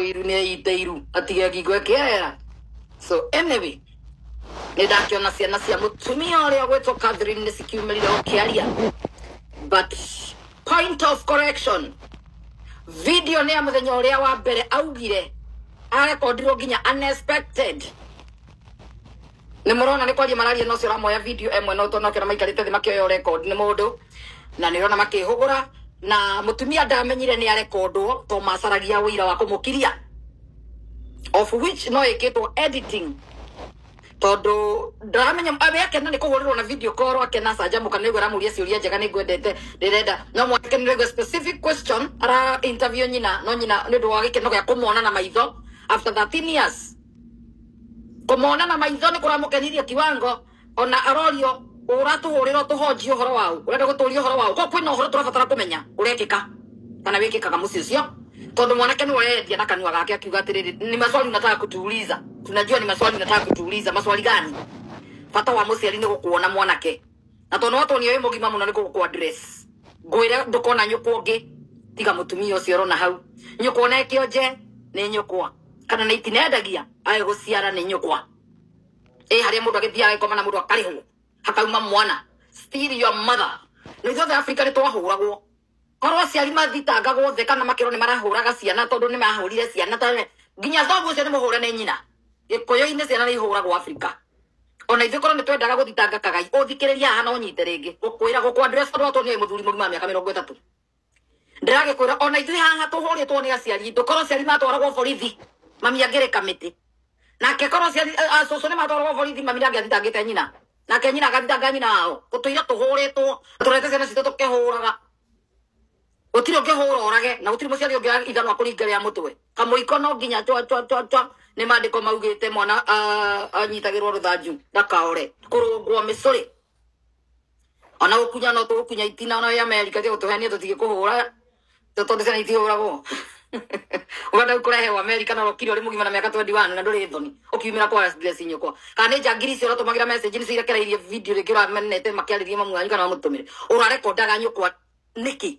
Iru nĩ eite iru atige ngingo ĩkĩera. So anyway, nĩ ndakĩona ciana cia mũtumia ũrĩa gwĩtwo Catherine nĩ cikiumĩrire ũkĩaria, but point of correction, video nĩ ya mũthenya ũrĩa wa mbere augire arekondirwo nginya unexpected. Nĩ mũrona nĩ kwaria mararia no ũcio ũramoya video ĩmwe no tondũ nokĩona maikarĩte thĩ makĩoya record nĩ mũndũ na nĩ ũrona makĩhũgũra na mũtumia ndamenyire nĩ arekondwo to macaragia ũira wa kũmũkiria, of which no ĩkĩtwo editing tondu ndaramenya abe akena nĩ kũhũrĩrwo na video call akena canjamũka nĩguo aramũria ciũria njega nĩ ngwendete ndĩrenda no mwanake nĩ specific question ara interview nyina no nyina nĩ ũndũ wa gĩkeno gĩa kũmona na maitho after 13 years kũmona na maitho nĩ kũramũkenirie kiwango ona arorio ũratũhũrĩra tũhonjie ũhoro wau ũrenda gũtũria ũhoro wau ko kwĩna ũhoro tũrabatara kũmenya ũrekĩka kana wĩkĩkaga mũciĩ ũcio tondu mwanake nĩ weyendia na kanua gake akiuga atĩrĩrĩ, ni maswali unataka kutuuliza, tunajua ni maswali unataka kutuuliza. Maswali gani? Bata wa mũciari nĩ gũkuona mwanake na tondu watwonia wĩ mũgima mũno nĩ gũgũkũ address ngwĩre ndũkona nyũkwa ũngĩ tiga mũtumia ũcio ũrona hau. Nyũkwa ona ĩkĩonje nĩ nyũkwa kana nĩ itinendagia ae gũciara nĩ nyũkwa ĩ harĩa mũndũ agĩthiaga agĩkoma na mũndũ akarĩhwo hakauma mwana, still your mother. Na ithuothe Afrika nĩ twahũragwo korwo aciari mathitangagwo othe kana makĩrwo nĩ marahũraga ciana tondũ nĩ mahũrire ciana nginya thoguo ũcio nĩ mũhũre nĩ nyina. Gĩkũyũ-inĩ ciana nĩ ihũragwo Afrika ona ithuĩ korwo nĩ twendaga gũthitanga kagai ũthikĩrĩria haha no ũnyite rĩngĩ gũkwĩra gũkũ address tondũ watwo nĩ mũthuri mũgima wa mĩaka 30 ndĩragĩkwĩra ona ithuĩ haha tũhũrĩtwo nĩ aciari itũ korwo aciari matwaragwo borithi mami angĩrĩka mĩtĩ nake korwo aciari cũcũ nĩ matwaragwo borithi mami ndangĩathitangĩte nyina nake nyina agathitanga nyina wao gũtũire tũhũrĩtwo tũrete ciana citũ tũkĩhũraga gũtirĩ ũngĩhũra ũrage na gũtirĩ mũciari ũngĩ ithanwa kũringa rĩa mũtwe kamũiko no nginya chwa chwa chwa chwa nĩ maandĩko maugĩte mwana anyitagĩrwo rũthanju ndakaore kũrũngwo mĩcũrĩ ona gũkunya no tũgũkunya itina ona wĩ Amerika tiga gũtũhenia tũtigĩkũhũra tondũ ciana itihũragwo ũrenda kũrehe Amerika na ũrokire ũrĩ mũgima na mĩaka 21 na ndũrĩ thoni ũkiumĩra kwa address nyũkwa kana nĩ njangiri icio ũratũmagĩra message nĩcio irekereirie video rĩngĩ ũramenete makĩarĩria mamu wanyu kana mamũtũmĩre ũrarekondaga nyũkwa nĩkĩ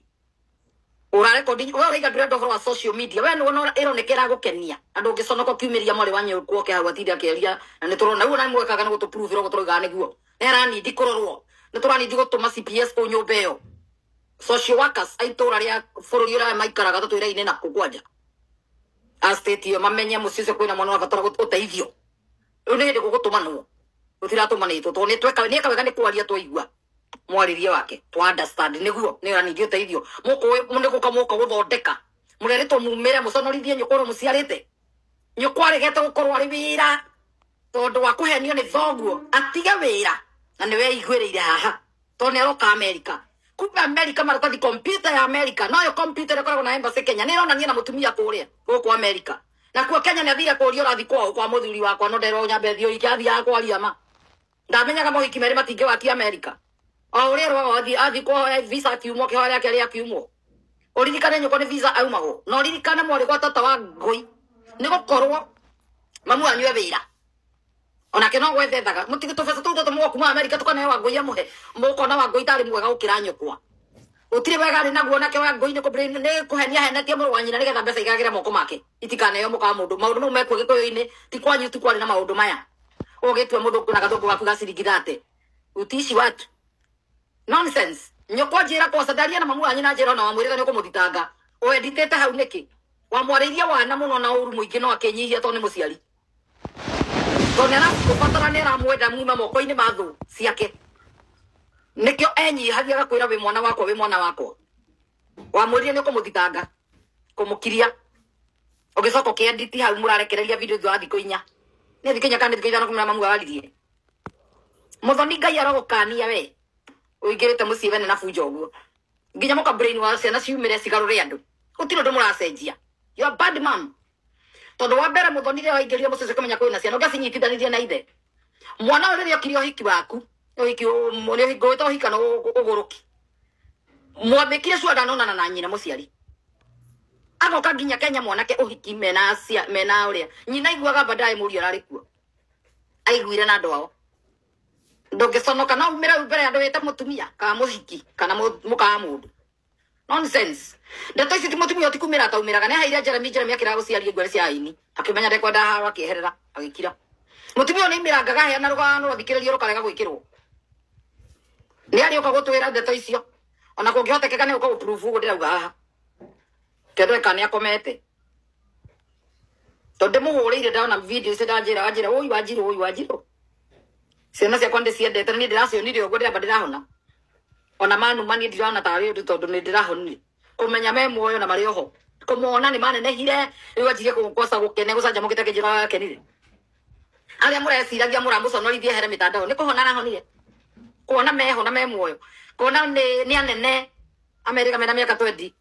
ũrarekondi we ũraiga ndũrenda ũhoro wa social media we nĩwona ĩroneka ĩragũkenia na ndũngĩconoka ũkiumĩria mwarĩ wa nyũkwa oke hau atinde akĩaria na nĩ tũrona ũguo na nĩmwekaga nĩ gũtũpruvĩra ũguo tũroigaga nĩguo nĩ aranindi kũrorwo nĩ tũranindi gũtũma CPS kũu nyũmba ĩyo social workers a itũra rĩa bũrũri ũrĩa maikaraga tũtũire-inĩ na kũ kwanja a state ĩyo mamenye mũciĩ ũcio kwĩna mwana ũrabatara ũteithio rĩu nĩ hĩndĩ gũgũtũmanwo gũtiratũmanĩtwo tondũ nĩtweka nĩeka wega nĩ kwaria twaigua mwarĩrie wake twa understand nĩguo nĩ ũranindi ũteithio mũkũĩ nĩ gũka mũka gũthondeka mũrerĩtwo mumĩre mũconorithie nyũkwa ũrĩa mũciarĩte nyũkwa aregete gũkorwo arĩ wĩra tondũ wa kũhenio nĩ thoguo atige wĩra na nĩ weiguĩrĩire haha tondũ nĩ aroka Amerika kumbe Amerika maratathi computer ya Amerika noyo computer ĩrĩa ĩkoragwo na embassy Kenya nĩ ĩronania na mũtumia kũrĩa gũkũ Amerika na kuo Kenya nĩ athire kũria ũrathi kwao kwa mũthuri wakwa no nderwo nyambe thiĩ ũhiki athiaga kwaria ma ndamenyaga mohiki merĩ matingĩwakia Amerika o ũrĩa erwaga athiĩ kũhoya visa akiumwo kĩhoya rĩake rĩa kiumwo ũririkane nyũkwa nĩ visa aumagwo na ũririkane mwarĩ gwa tata wa ngũi nĩ gũkorwo mamu wanyu e wĩra onake no gwethethaga mũtige tũbeca tũu tũtũ mũgwo kuma Amerika tũkaneo Wangũi amũhe mũkona Wangũi tarĩ mwega gũkĩra nyũkwa gũtirĩ wega arĩ naguo nake Wangũi nĩ kũhenia henetie mũrũ wa nyina nĩgetha mbeca igagĩre moko make itikaneo mũka wa mũndũ maũndũ mau mekuo gĩkũyũ-inĩ ti kwanyu ti kwarĩ na maũndũ maya ũgĩtua mũndũ na gathũngũ gaku ga ciringi 30 utiici watu nonsense nyũkwa njĩra kosa ndaria na mamu wanyu na njĩra ona wamwĩrĩte nĩ ũkũmũthitanga wenditĩte hau nĩkĩ wamwarĩirie wana mũno na ũru mũingĩ no akĩnyihia tondũ nĩ mũciari tondũ nĩ arakũbatara nĩ aramwenda muma moko-inĩ ma thũ ciake nĩkĩo enyihagia agakwĩra wĩ mwana wakwa wĩ mwana wakwa wamwĩrire nĩ ũkũmũthitanga kũmũkiria ũgĩcoka ũkĩenditi hau mũrarekereria video thutha wa thikũ 4 nĩ thikũ 4 kana nĩ thikũ 5 kũmenya mamu waririe Muthoni Ngai arogũkania we ũingĩrĩte mũciĩ wene na bunjo ũguo nginya mũka brain wa ciana ciumĩre cigarũre andũ gũtirĩ ũndũ mũracenjia. You are bad mom tondũ wa mbere Muthoni rĩrĩa waingĩrire mũciĩ ũcio ũkĩmenya kwĩna ciana ũngĩacinyitithanirie na ithe mwana ũyũ rĩrĩa okire ũhiki waku ũhiki ngũĩta ũhiki kana ũgũrũki mwamĩkire cua ndanonana na nyina mũciari agoka nginya Kenya mwanake ũhiki mena mena ũrĩa nyina aiguaga baadaye mũriũ ararĩ kuo aiguire na andũ ao ndũngĩconoka no umĩre mbere ya andũ wĩte mũtumia kana mũhiki kana mũka wa mũndũ Nonsense. Ndeto ici ti mũtumia ũtikumĩra ataumĩraga nĩ aheire Jeremy Jeremy akĩraga gũciaria ngwere cia aini akĩmenya ndekwenda haro akĩeherera agĩkira. Mũtumia ũyũ nĩ aimĩrangaga aheana rũgano rwathikĩrĩrio rũkarega gwĩkĩrwo. Nĩ arĩũka gũtwĩra ndeto icio ona kũngĩhotekeka nĩ ũka gũprove ũguo ndĩrauga haha. Kendweka nĩ akomete. Tondũ ndĩmũhũrĩire ndona video icio ndanjĩra anjĩra ũi wanjirũ ũi wanjirũ. Ciana ciakwa ndĩciendete na niĩ ndĩracionire ũguo ndĩramba ndĩrahona. Ona manuma niĩ ndirona tarĩ ũndũ tondũ nĩ ndĩrahonire. Kũmenya me muoyo na marĩ oho. Kũmona nĩ manenehire rĩu anjirie kũgoca gũkene gũcanjamũkĩte akĩnjĩra akenire. Arĩa mũreciragia mũramũconorithia here mĩtandao nĩ kũhona arahonire. Kuona meho na me muoyo. Kuona nĩ anene Amerika mena mĩaka 20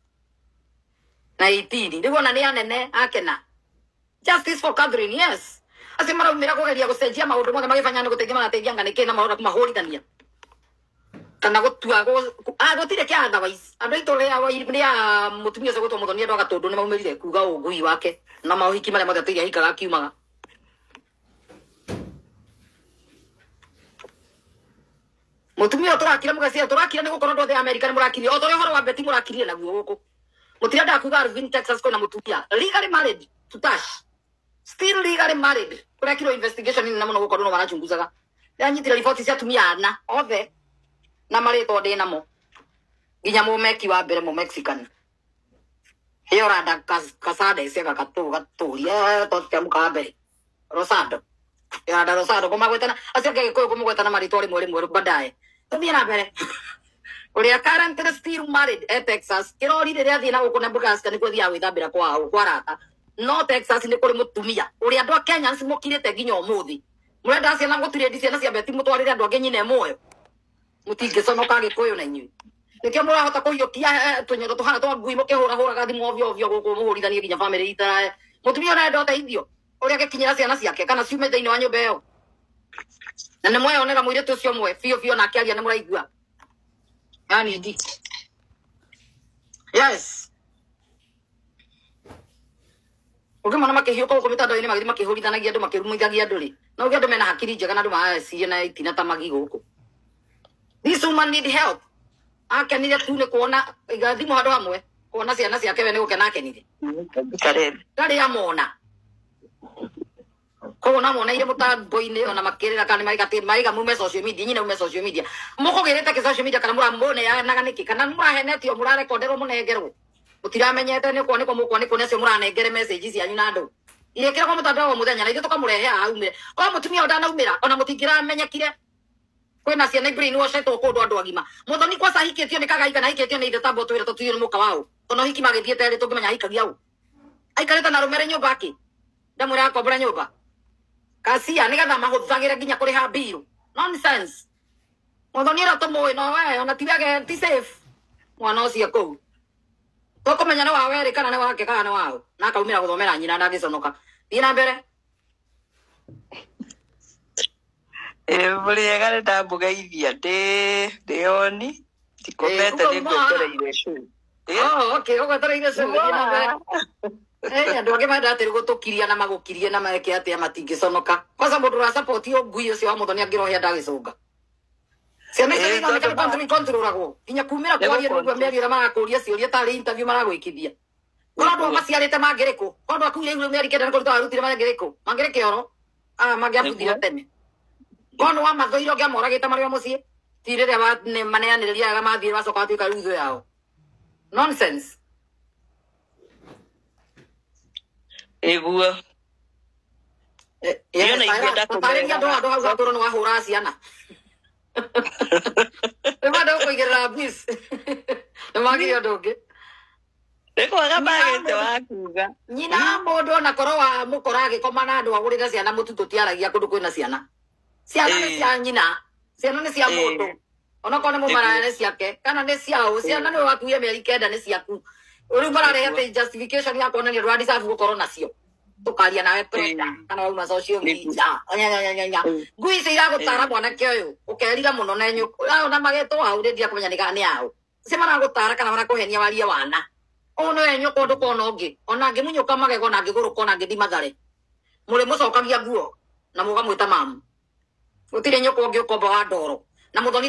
na 18. Rĩu ona nĩ anene akena. Justice for Catherine, yes. Acio maraumĩra kũgeria gũcenjia maũndũ mothe magĩbanya nĩ gũteithia marateithia nga nĩkĩ na marora kũmahũrithania. Kana gũtua gũtirĩ kĩa otherwise. Andũ aitũ rĩa mũtumia ũcio gwĩtwo Mũthoni andũ a Gatũndũ nĩ maumĩrire kuga ũngui wake na maũhiki marĩa mothe atũire ahikaga akiumaga. Mũtumia ũyũ tũrakira mũgacia tũrakira nĩ gũkorwo andũ othe a Amerika nĩ mũrakirie o ta ũrĩa ũhoro wa Betty mũrakirie naguo gũkũ. Mũtirenda kuga Alvin Texas kwĩna mũtumia legally married to Tash. Still legally married. Kũrekirwo investigation nene mũno gũkũ andũ no marachunguzaga. Ndĩranyitire riboti cia atumia ana othe na marĩtwa ndĩ namo. Nginya mũmeki wa mbere mũmexican. Yoranda Casades ega gatũ gatũria tũtia mũka wa mbere. Rosado. Yoranda Rosado kũmagwetana acio angĩ Gĩkũyũ kũmũgwetana marĩtwa rĩmwe rĩmwe baadaye. Tũthiĩ na mbere. Ũrĩa currently still married e Texas. Kĩrori rĩrĩa athiĩ na gũkũ Nebraska nĩkuo athiaga gwĩthambĩra kwao kwa arata. No Texas nĩ kũrĩ mũtumia ũrĩa andũ a Kenya mũkirĩte nginya ũmũthĩ. Mũrenda ciana gũtirĩ ciana cia Betty mũtwarĩre andũ angĩ nyina e muoyo. Mũtingĩconoka Gĩkũyũ na inyuĩ. Nĩkĩo mũrahota kũhiũkia tũnyondo tũhana twa ngui mũkĩhũrahũraga thimũ ovyo ovyo gũkũ mũhũrithanie nginya bamĩrĩ itarae. Mũtumia ũrenda ũteithio ũrĩa angĩkinyĩra ciana ciake kana ciume thĩinĩ wa nyũmba ĩyo. Na nĩ mweyonera mũirĩtu ũcio ũmwe biũ biũ na akĩaria nĩ mũraigua. Yani ndi. Yes. Ũngĩmona makĩhiũka gũkũ mĩtandao-inĩ magĩthiĩ makĩhũrithanagia andũ makĩrumithagia andũ rĩ. No ũngĩ andũ mena hakiri njega na andũ mareciria na itina ta magi gũkũ. This woman need help. Akenire tu nĩ kuona iga thimũ handũ hamwe kuona ciana ciake we nĩ gũkena akenire. Ndarĩ amona. Koguo no moneire mũtambo-inĩ ona makĩrĩra kana nĩ marĩga mume social media nyina mume social media. Mũkũgĩrĩte kĩ social media kana mũramũneanaga nĩkĩ kana mũrahenetio mũrarekonderwo mũnengerwo. Mũtiramenyete nĩ kwanĩkwo mũkwanĩkwo nĩ acio mũranengere message cianyu na andũ. Irĩkĩragwo mũtandao o mũthenya na ithuĩ tũkamũrehe haha aumĩre. O mũtumia ũyũ ndanaumĩra ona mũtingĩramenyekire. Kwĩna ciana brainwashetwo kũndũ andũ agima. Mũthoni kwaca ahikĩtio nĩ kagai kana ahikĩtio nĩ ithe tambo twĩre tũtiũĩ nĩ mũka waũ. Tondũ hiki magĩthiĩte rĩ tũngĩmenya ahikagia ũ. Aikarĩte na arũme arĩ nyũmba akĩ. Ndamwĩra akombora nyũmba. Kacia nĩgetha mahũthagĩre nginya kũrĩha bill. Nonsense. Mũthoni ũrĩa tũmũĩ no we ona ti wege ti safe. Mwana ũcio kũu. Tũkũmenya nĩ wa werĩ kana nĩ wake kana nĩ waũ. Na akaumĩra gũthomera nyina ndangĩconoka. Thiĩ na mbere. Mũrĩega nĩ ndamũgeithia ndĩ oni ndikomete Uga nĩ uma haha. ngwetereire cũũ. Oh, okay, ũgwetereire cũũ. Thiĩ na mbere. Andũ angĩ menda atĩ gũtũkiria na magũkirie na meke atĩa matingĩconoka. Kwanza mũndũ ũra support ũngui ũcio wa Mũthoni angĩrohia ndagĩcũnga. Ciana icio nĩ ironeka nĩ controlagwo. Nginya kumĩra kwaria nĩguo mĩario ĩrĩa marakũria ciũria tarĩ interview maragwĩkithia. Korwo andũ maciarĩte mangĩrĩ kũ? Korwo andũ akuire igũrũ mĩeri kenda nĩ kũruta warutire mangĩrĩ kũ? Mangĩrĩ kĩoro? Ah, mangĩabuthire tene. Korwo nĩ wamathũire ũngĩamoragĩte marĩ o mũciĩ. Ti rĩrĩa maneanĩrĩria wega mathiĩ macoka matuĩka rĩu thũ yao. Nonsense. Ĩguo. Niĩ ona ingĩenda Ũtarĩria andũ kũmera. handũ hau gatũrwo nĩ wahũra ciana. Nĩ mwenda gũkũigĩrĩra bis. Nĩ magire ũndũ ũngĩ. Nĩ kwaga magĩte wa kuga. Nyina mũndũ ona korwo wa mũkora agĩkoma na andũ agũrĩre ciana mũtu tũtiaragia kũndũ kwĩna ciana. Ciana nĩ cia nyina. Ciana nĩ cia mũndũ. Onokorwo nĩ mũmaraya nĩ ciake kana nĩ ciao. Ciana nĩwe wakuire mĩeri kenda nĩ ciaku. Rĩu mararehe atĩ justification ya kuonania ndũra deserve gũkorwo nacio. Tũkaria nawe pressure kana wauma social media. Nya. Ngui icio iragũtara mwanake ũyũ ũkerira mũno na nyũkwa ona magetwo hau rĩndia kũmenya nĩ kana nĩ ao. Acio maragũtara kana marakũhenia warie wana. Ũyũ nĩwe nyũkwa ndũkona ũngĩ. Ona angĩmunyũka magego ona angĩgũrũka ona angĩthiĩ Mathare. Mũrĩmũcokagia nguo na mũgamwĩta mamu. Gũtirĩ nyũkwa ũngĩ ũkomba wa ndoro. Na Mũthoni